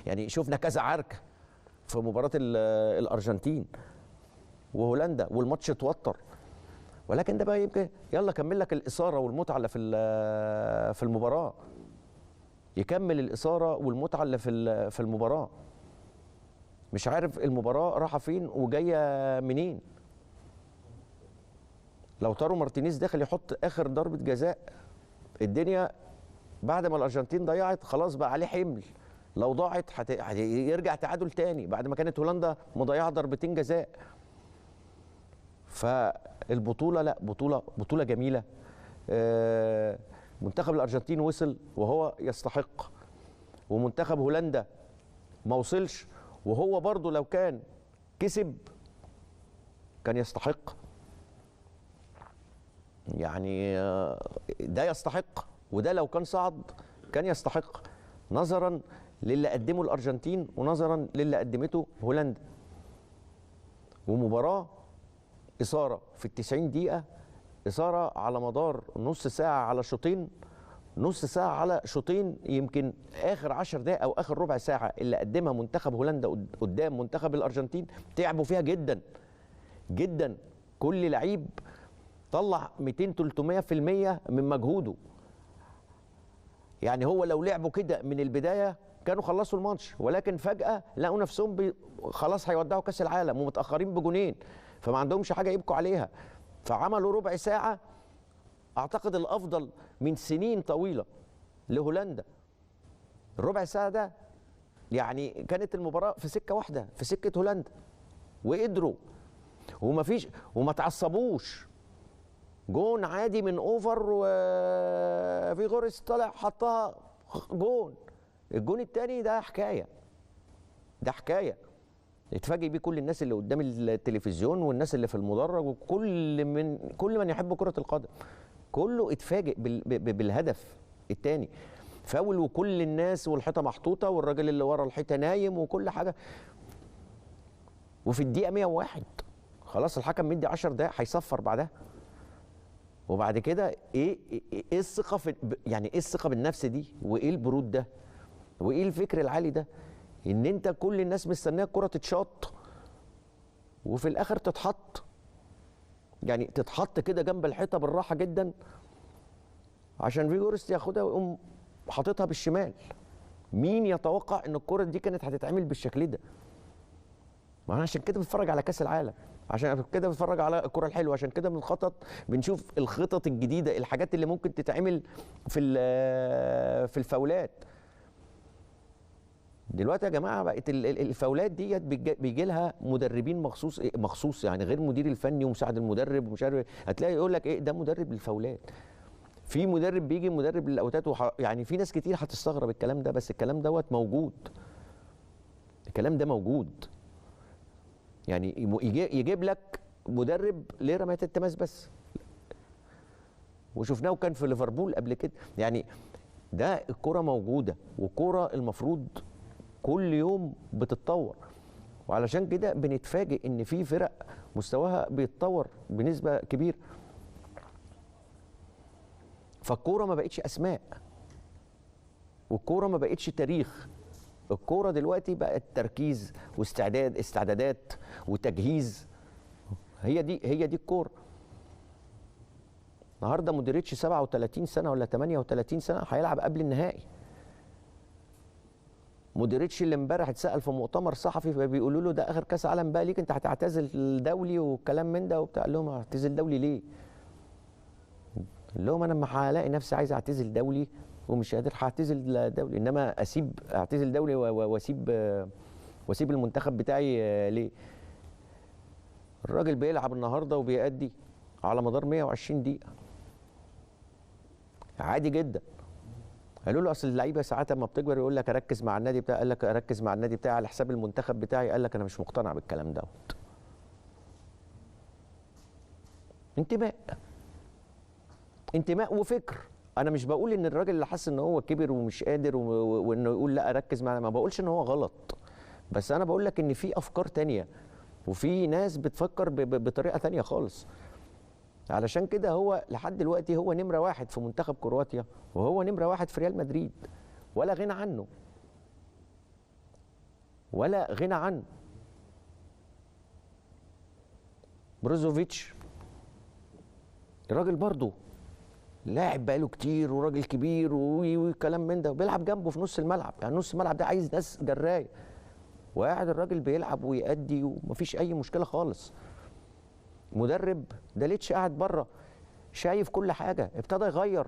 يعني شفنا كذا عركة في مباراة الارجنتين وهولندا والماتش اتوتر، ولكن ده بقى يمكن يلا كمل لك الاثارة والمتعة اللي في المباراة، يكمل الاثارة والمتعة اللي في المباراة. مش عارف المباراة رايحة فين وجاية منين. لو تارو مارتينيز داخل يحط اخر ضربه جزاء، الدنيا بعد ما الارجنتين ضيعت خلاص بقى عليه حمل، لو ضاعت يرجع تعادل تاني بعد ما كانت هولندا مضيعة ضربتين جزاء. فالبطوله لا، بطوله جميلة. منتخب الارجنتين وصل وهو يستحق، ومنتخب هولندا ما وصلش وهو برضو لو كان كسب كان يستحق. يعني ده يستحق وده لو كان صعد كان يستحق، نظرا للي قدمه الارجنتين ونظرا للي قدمته هولندا. ومباراة اثاره في 90 دقيقة، اثاره على مدار نص ساعة على شوطين، نص ساعة على شوطين، يمكن اخر 10 دقائق او اخر ربع ساعة اللي قدمها منتخب هولندا قدام منتخب الارجنتين تعبوا فيها جدا جدا. كل لعيب طلع 200 300% من مجهوده. يعني هو لو لعبوا كده من البداية كانوا خلصوا الماتش، ولكن فجاة لقوا نفسهم خلاص هيودعوا كاس العالم ومتاخرين بجونين، فما عندهمش حاجة يبكوا عليها، فعملوا ربع ساعة اعتقد الافضل من سنين طويلة لهولندا. الربع ساعة ده يعني كانت المباراة في سكة واحدة، في سكة هولندا، وقدروا وما فيش وما تعصبوش. جون عادي من over، وفي غورس طلع حطها جون. الجون الثاني ده حكاية، ده حكاية اتفاجئ بيه كل الناس اللي قدام التلفزيون والناس اللي في المدرج وكل من كل من يحب كره القدم، كله اتفاجئ بالهدف الثاني. فاول وكل الناس والحيطه محطوطة والراجل اللي ورا الحيطة نايم وكل حاجة. وفي الدقيقة 101 خلاص الحكم مدي 10 دقائق هيصفر بعدها. وبعد كده ايه الثقة في، يعني ايه الثقة بالنفس دي، وايه البرود ده، وايه الفكر العالي ده، ان انت كل الناس مستنيه الكره تتشاط وفي الاخر تتحط، يعني تتحط كده جنب الحيطة بالراحة جدا عشان فيجورست ياخدها ويقوم حاططها بالشمال. مين يتوقع ان الكره دي كانت هتتعمل بالشكل ده؟ ما انا عشان كده بتفرج على كاس العالم، عشان كده بتفرج على الكره الحلوة، عشان كده بنخطط، بنشوف الخطط الجديدة، الحاجات اللي ممكن تتعمل في الفاولات. دلوقتي يا جماعة بقت الفاولات ديت بيجي لها مدربين مخصوص مخصوص، يعني غير المدير الفني ومساعد المدرب ومش عارف، هتلاقي يقول لك ايه ده مدرب للفاولات. في مدرب بيجي مدرب للاوتات يعني في ناس كتير هتستغرب الكلام ده، بس الكلام دوت موجود، الكلام ده موجود. يعني يجيب لك مدرب لرميات التماس بس، وشفناه كان في ليفربول قبل كده. يعني ده الكرة موجودة، والكرة المفروض كل يوم بتتطور، وعلشان كده بنتفاجئ ان في فرق مستواها بيتطور بنسبة كبيرة. فالكورة ما بقتش اسماء، والكورة ما بقتش تاريخ، الكورة دلوقتي بقت تركيز واستعداد، استعدادات وتجهيز. هي دي الكورة. النهارده مودريتش 37 سنة ولا 38 سنة هيلعب قبل النهائي. مودريتش اللي امبارح اتسأل في مؤتمر صحفي فبيقولوا له ده اخر كاس عالم بقى ليك، انت هتعتزل دولي والكلام من ده وبتاع. قال لهم هعتزل دولي ليه؟ قال لهم انا لما هلاقي نفسي عايز اعتزل دولي ومش قادر هعتزل دولي، انما اسيب اعتزل دولي واسيب المنتخب بتاعي ليه؟ الراجل بيلعب النهارده وبيأدي على مدار 120 دقيقة عادي جدا. قالوا له اصل اللعيبة ساعات لما بتكبر يقول لك اركز مع النادي بتاعي، قال لك اركز مع النادي بتاعي على حساب المنتخب بتاعي، قال لك انا مش مقتنع بالكلام دوت. انتماء، انتماء وفكر. انا مش بقول ان الراجل اللي حس ان هو كبر ومش قادر وانه يقول لا اركز مع، ما بقولش ان هو غلط، بس انا بقول لك ان في افكار تانية وفي ناس بتفكر بطريقة تانية خالص. علشان كده هو لحد دلوقتي هو نمرة واحد في منتخب كرواتيا، وهو نمرة واحد في ريال مدريد، ولا غنى عنه. ولا غنى عنه. بروزوفيتش الراجل برضه لاعب بقاله كتير وراجل كبير وكلام من ده، وبيلعب جنبه في نص الملعب، يعني نص الملعب ده عايز ناس جرايه، وقاعد الراجل بيلعب ويأدي ومفيش أي مشكلة خالص. مدرب داليتش قاعد بره شايف كل حاجة، ابتدى يغير،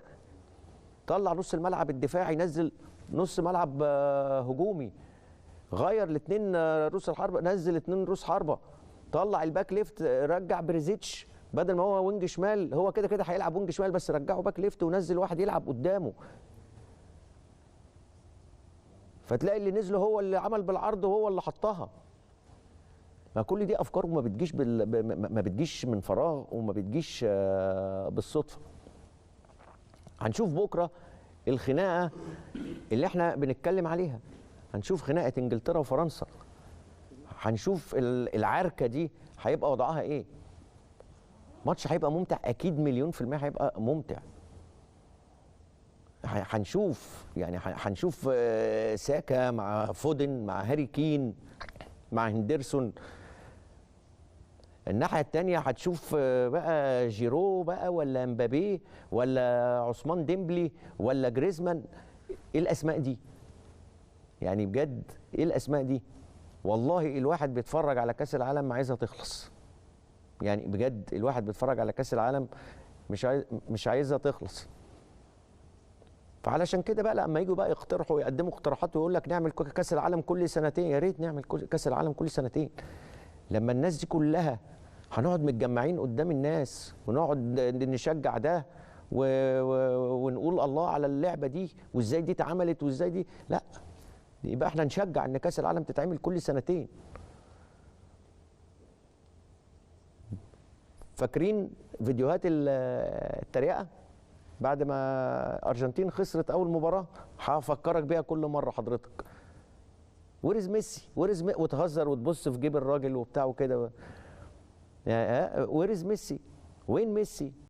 طلع نص الملعب الدفاعي، نزل نص ملعب هجومي، غير الاثنين روس الحربة، نزل اثنين روس حربة، طلع ال back left، رجع بريزيتش بدل ما هو wing شمال، هو كده كده هيلعب wing شمال بس رجعه back left ونزل واحد يلعب قدامه. فتلاقي اللي نزله هو اللي عمل بالعرض وهو اللي حطها. ما كل دي افكار وما بتجيش ما بتجيش من فراغ وما بتجيش بالصدفة. هنشوف بكره الخناقة اللي احنا بنتكلم عليها، هنشوف خناقه انجلترا وفرنسا، هنشوف العركه دي هيبقى وضعها ايه. ماتش هيبقى ممتع اكيد، 1,000,000% هيبقى ممتع. هنشوف يعني هنشوف ساكا مع فودن مع هاري كين مع هندرسون. الناحية التانية هتشوف بقى جيرو بقى ولا مبابي ولا عثمان ديمبلي ولا جريزمان. ايه الاسماء دي؟ يعني بجد ايه الاسماء دي؟ والله الواحد بيتفرج على كاس العالم ما عايزها تخلص. يعني بجد الواحد بيتفرج على كاس العالم مش عايزها تخلص. فعلشان كده بقى لما يجوا بقى يقترحوا ويقدموا اقتراحات ويقول لك نعمل كاس العالم كل سنتين، يا ريت نعمل كاس العالم كل سنتين. لما الناس دي كلها هنقعد متجمعين قدام الناس ونقعد نشجع ده ونقول الله على اللعبة دي وازاي دي اتعملت وازاي دي، لا يبقى احنا نشجع ان كاس العالم تتعمل كل سنتين. فاكرين فيديوهات التريقه بعد ما ارجنتين خسرت اول مباراة؟ هفكرك بيها كل مرة حضرتك. where is ميسي، where is وتهزر وتبص في جيب الراجل وبتاع وكده. where is ميسي، وين ميسي؟